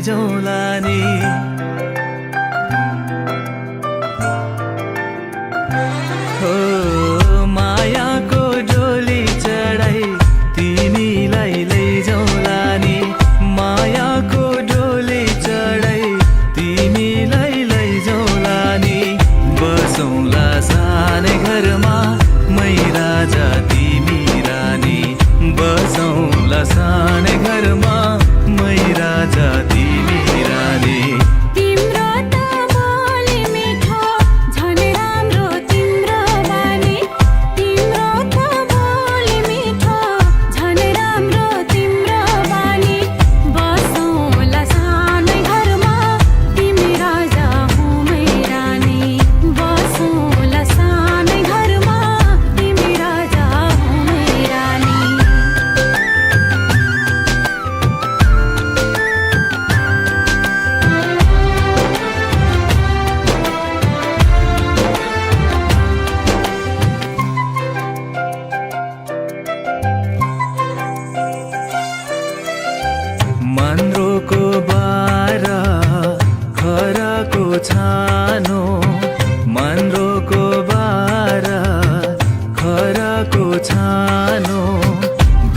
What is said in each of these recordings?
लैजाउँला नि। हो मायाको डोली चढाई तिमीलाई लैजाउँला नि। मायाको डोली चढाई तिमीलाई लैजाउँला नि। बसौँला सानै घरमा मै राजा तिमी रानी। बसौँला सानै घरमा मै राजा तिमी रानी। तिम्रो त बोली मिठो झन् राम्रो तिम्रो बानी। तिम्रो त बोली मिठो झन् राम्रो तिम्रो बानी। बसौँला सानै घरमा तिमी राजा हुँ मै रानी। बसौँला सानै घरमा तिमी राजा हुँ मै रानी। मन्द्रोको बारा खराको छानो। मन्द्रोको बारा खराको छानो।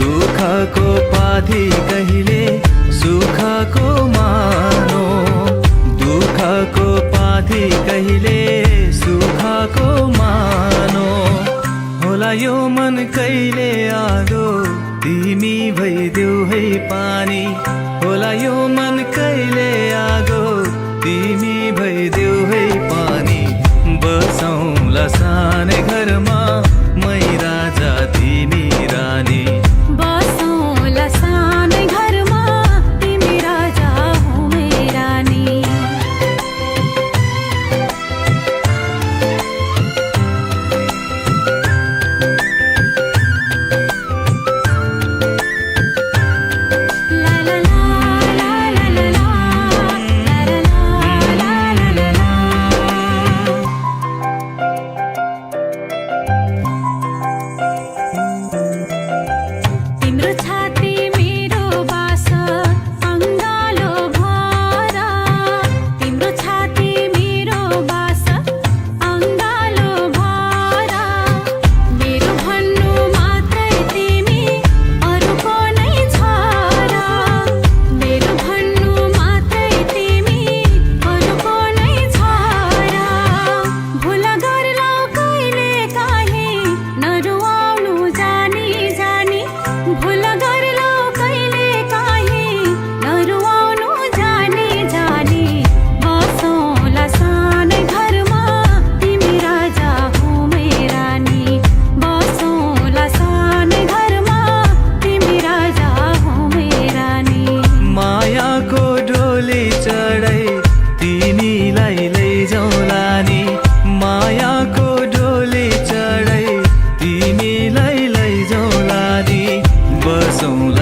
दुःखको पाथी कहिले सुखको मानो। दुःखको पाथी कहिले सुखको मानो। होला यो मन कहिले आगो तिमी भइदेऊ है पानी। होला यो मन कहिले आगो तिमी भइदेऊ है पानी। बसौँला सानै घरमा मै राजा तिमी रानी। बसौँला सानै घरमा तिमी राजा हुँ मै रानी। ला ला ला ला ला ला ला ला ला ला ला। तिम्रो छाती मेरो बास अङ्गालो भर। तिम्रो छाती मेरो बास अङ्गालो भर। मेरो भन्नु मात्रै तिमी अरूको नै छ र। मेरो भन्नु मात्रै तिमी अरूको नै छ र। भुल गर्लौ कहिले काहीँ नरुवाउनु जानी जानी। भुल गर्लौ कहिले काहीँ नरुवाउनु जानी जानी। बसौँला सानै घरमा तिमी राजा हुँ मै रानी। बसौँला सानै घरमा तिमी राजा हुँ मै रानी। मायाको डोली चढाई तिमीलाई लैजाउँला नि। मायाको डोली चढाई तिमीलाई लैजाउँला नि। बसौँला